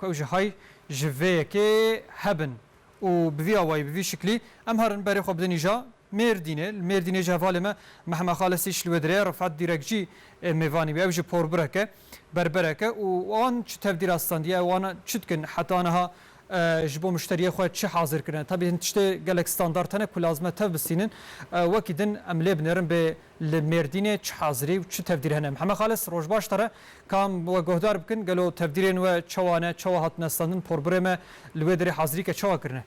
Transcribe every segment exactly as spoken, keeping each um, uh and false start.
ku ew jî hay ji vê yekê hebin û bi vî awayî, bi vî şiklî em herin berê xwe bidin îja Mêrdînê. Li Mêrdînê jî hevalê me Mehme Xalis îş li wê dirê, Rifat Dîrekçî, e, mêvanî bû. Ew jî porburek e, berberek e û wan çi tevdîra standiye, wan çi dikin heta niha, e, ji bo muşteriyê xwe çi hazir kirine? Tabî hin tiştê gelek standart hene ku lazim e tev bistînin. E, wekî din em lê binêrin bê li Mêrdînê çi hazirî û çi tevdîr hene. Mehme Xalis, roj baş te re. Kam we guhdar bikin, gelo tevdîrên we çawa ne, çawa hatine standin, porburê me li wê derê hazirîke çawa kirine?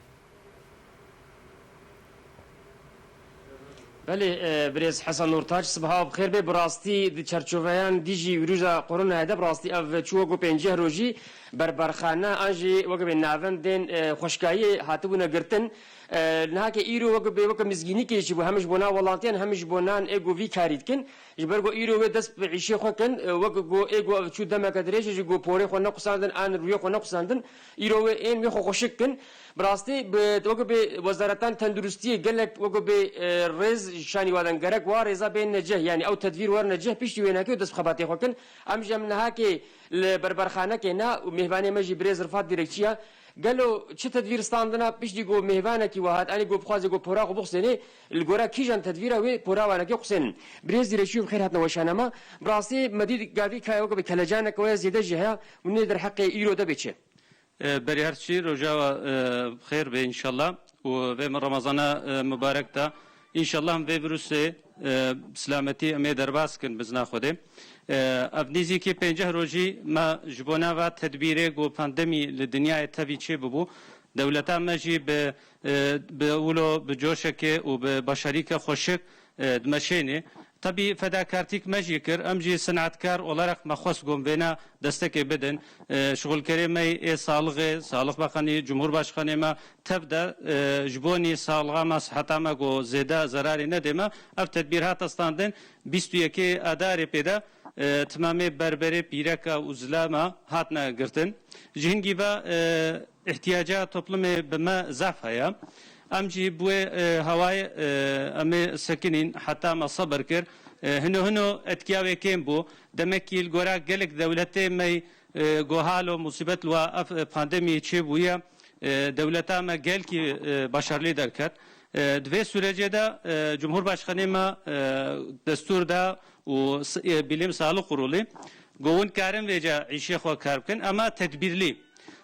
Belê, e, birêz Hesen Nurtaç, sibaha bi xêr bê. Bi rastî di çerçoveyan dijî vîrusa koronayê de bi rastî ev çû wek pênceh rojî berberxane an jî wek bê navendên, e, xweşkayiyê hatibûne girtin. E, niha ke îro wek bê wek mizgînîkê jî bû, hem ji bona welatiyên hem ji bonan ê ku vî karî dikin. Ji ber ku îro wê dest bi îşê xwe kin, e, wek ku ê ku ev çû demeke dirêj e, ji ku porê xwe nequsandin an rûyê xwe nequsandin, îro wê ên wê xwe xweşik kin. Bi rastî bi, wek bê wezaretan tenduristiyê gelek wek bê, e, rêz şanî wadan gerek wa rêza bên neceh, yanî ew tedbîr wer neceh, piştî wê neke dest bi xebatê xwe kin. Em jî em niha ke li berberxanekê ne û mêvanê me jî birêz Rifat Dîrekçî ya. Gelo çi tedbîr standina piştî ku mêvanekî we hat, anî ku bixwaze ku pora xwe bixusênê, li gora kîjan tedbîra wê pora wanekê xusênin? Birêz Dîrekçî, bi xêr hatine weşana me. Bi rastî me dît gavî kaya weke bi kelecaneke we zêde jî heye û nê derheqê îro de bê çi? E, berî her çî roja we, e, xêr be înşallah û vê me Remezana, e, mibarek de. Înşallah em vê vîrusê, e, silametî em ê derbas kin bi zina Xwedê. E, ev nîzîkî pênceh rojî me ji bo nava tedbîrê ku pandemî li dinyayê tevî çêbûbû. Dewleta me jî bi, e, bi wilo, bi coşekê û bi başarîke xweşik, e, dimeşênê. Tabî fedakartîk me jî kir. Em jî senatkar olarak me xwest ku em vêna destekê bidin. E, şixulkerê me yê sağlixê, Sağlık Bakanı, Cumhurbaşkanê me, tev de, e, ji bo nî saxlixa me, siheta me ku zêde zerarê nedê me, ev tedbîr hate standin. Bîst û yekê Adarê pê de, e, timamê berberê pîreka û zila me hatine girtin. Ji hingî ve, e, ihtiyaca toplumê bi me zaf heye. Em jî bi wê, e, hawayê, e, em ê sekinîn heta me sebir kir. E, hino hino etkiya wê kêm bû. Demekî li gora gelek dewletê me, e, ku halo musîbet li wa ev, e, pandemiyê çêbûye. E, dewleta me gelkî, e, başarlî derket. E, di vê sürecê de, e, Cumhurbaşkanê me, e, destûr da û s-, e, Bilim Sağlık Kurulu ku hûn karin vêca îşê xwe kar bikin, ama tedbîrlî,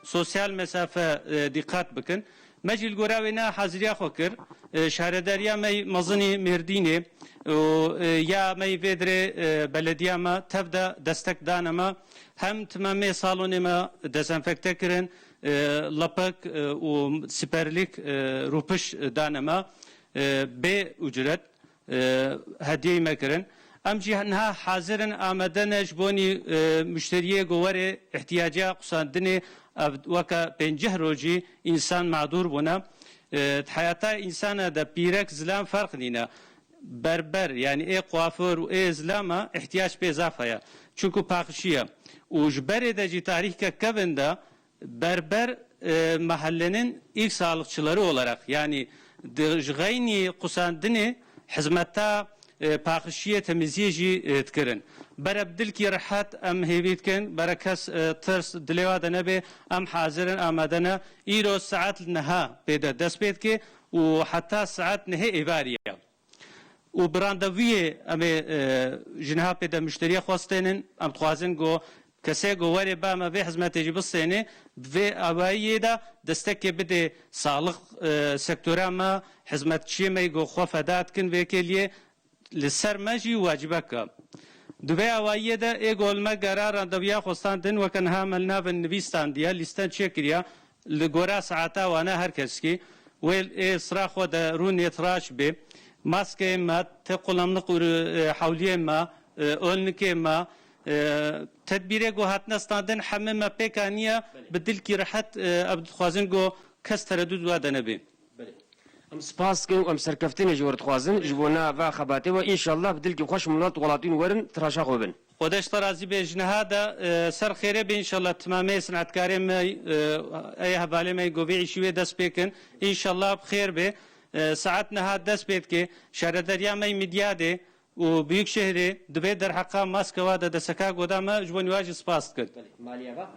sosyal mesafe, e, dîqat bikin. Me jî li gora wê ne haziriya xwe kir. E, şaredariya me yî mezinî Mêrdînê û, e, ya me yî vê dirê, e, belediya me tev de destek dane me. Hem timamê salonê me dezenfekte kirin, e, lepek, e, û siperlîk, e, rûpiş dane me, e, bê ucret, e, hediyeyê me kirin. Em jî niha hazir in, amade ne ji bo nî, e, muşteriyê ku were ihtiyaca qusandinê, ev weke pênceh rojî însan mağdûr bûne. E, di heyata însana de pîrek zilam ferq nîne. Berber, yanî ê kuaför û ê zilama ihtiyac pê zaf heye. Çunku paqişî ye. Û ji berê de jî tarîhke kevin de berber, e, mahallenin ilk sağlıkçıları olarak, yani di, ji xeynî qusandinê hizmeta, e, paqişiyê, temiziyê jî, e, dikirin. Bere bi dilkî rehet em hêvî dikin, bere kes, e, tirs dilê wa de nebe, em hazir in, amade ne. Îro saet niha pê de dest pê dike û heta saet nehê êvarî ye. Û bi randevûyê em ê, e, ji niha pê de muşteriya xwe stênin. Em dixwazin ku kesê ku were ba me vê hizmetê jî bistêne, bi vê awayiyê de destekê bidê saxlix, e, sektora me, hizmetçiyê me ku xwe feda dikin vê kêliyê, li ser me jî wacibek e. Di vê awayiyê de ê ku li me gera randevûya xwe standin, weke niha me li nav nivîs standiye, lîsten çêkiriye. Li gora saeta wana her kesekî wê ê sira xwe de rûnê tiraş bê. Maskeyê me, tê qulamliq û, e, hewliyê me, e, ölnikê me, e, tedbîrê ku hatine standin hemê me pêk aniye, bi dilkî rehet, e, ev dixwazin ku kes teredûd wa de nebê. Belê. Em spas dikin û em serkeftinê ji we re dixwazin ji bo nava xebatê we. Înşallah bi dilkî xweş milet welatîn werin tiraşa xwe bin. Xwedê ji te razî be, ji niha de, e, ser xêrê be înşallah, timamê sinetkarê me, e, ey hevalê me govê îşî wê dest pê kin. Înşallah bi xêr be. E, saet niha dest pê dike. Şaredariya me Midyadê û Büyükşehirê di vê derheqa maskewa de deseka goda me ji bo nîwa jî spas dikin. Belê, maliye va.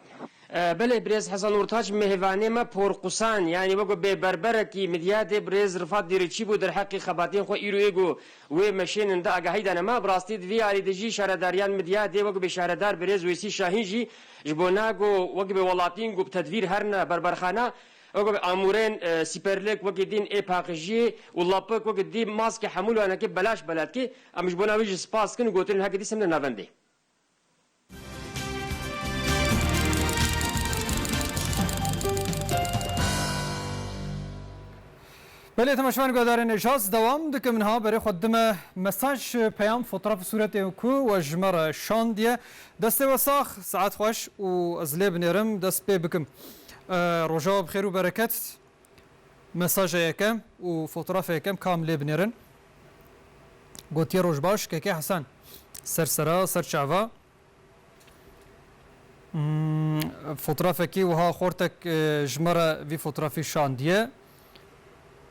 E, belê, birêz Hesen Ortaç, mêvanê me porqusan, yanî wek bê berberekî Midyadê birêz Rifat Dîriçî bû derheqê xebatên xwe îro ê ku wê meşênin de agahî dane me. Bi rastî di vî alî de jî şaredariyan Midyadê wek bê şaredar birêz Wêsî Şahîn jî ji bo na ku wek bê welatîn ku bi tedbîr herine berberxana, wek bê amûrên, e, sîperlik wekî dîn ê paqijiyê û lapik wekî dî maske hemû wanekê belaş belet kê. Em ji bona wî jî spas kin û gotinên heke dî simne navendê. Belê, temaşevan guhdarên êjaz, dewam dikim niha berê xwe dime mesaj, peyam, fotoğraf û sûretê ku we ji me re şandiye. Destê we sax, saet xweş û ez lê binêrim, dest pê bikim. E, roja we bi xêr û bereket. Mesaja yekem û fotoğrafa yekem kam lê binêrin. Gotiye roj baş, kekê Hesen. Ser sera, ser çava. Hmm, fotoğrafekî wiha xortek, e, ji me re vî fotoğrafî şandiye.